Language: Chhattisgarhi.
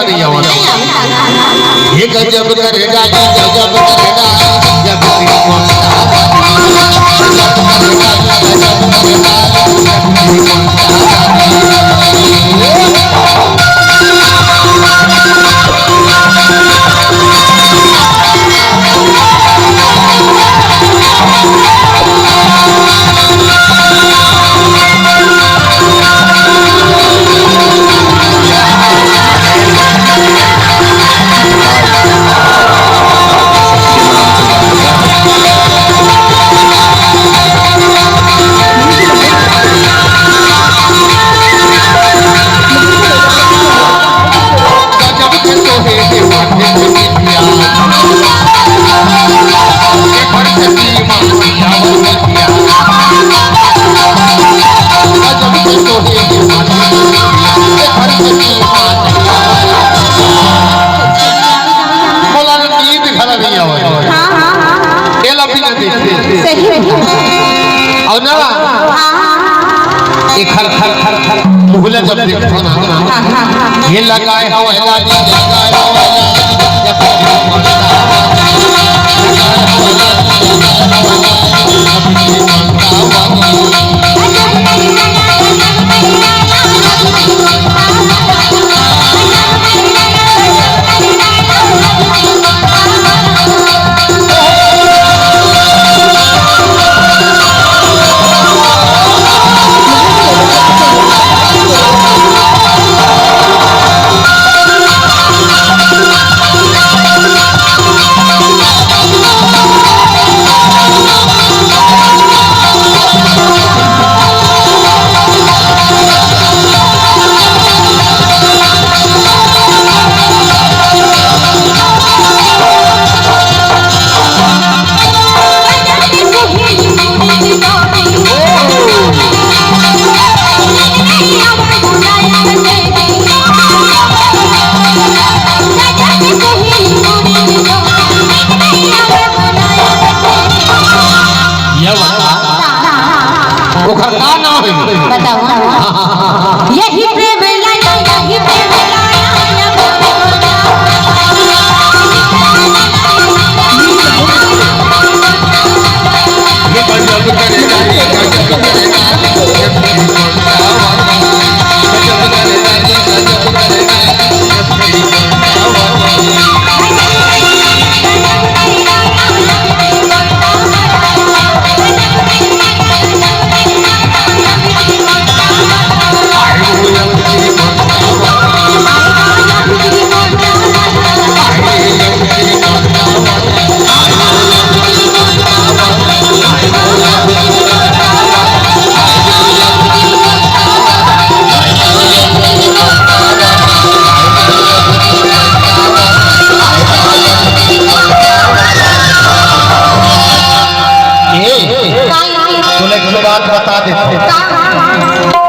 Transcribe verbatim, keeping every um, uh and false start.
नहीं आवत। ये गजब करे डाली, गजब करे डाली, जब भी बोलता। मोला नींद घला नहीं आवत। हाँ, हाँ, हाँ, हाँ। एला भी न देख। सही। अउ ना, हाँ, हाँ, हाँ, हाँ। एखर, खर, खर, खर, मुहला जब देखथो ना, हाँ, हाँ, हाँ। ये लगाए हवय लाली, लगाए हवय लाली। ये वाला। ओकर का नाम है? बताओ। यही प्रेम लाया, यही प्रेम लाया। ए, तोला एक ठो बात बता देथे।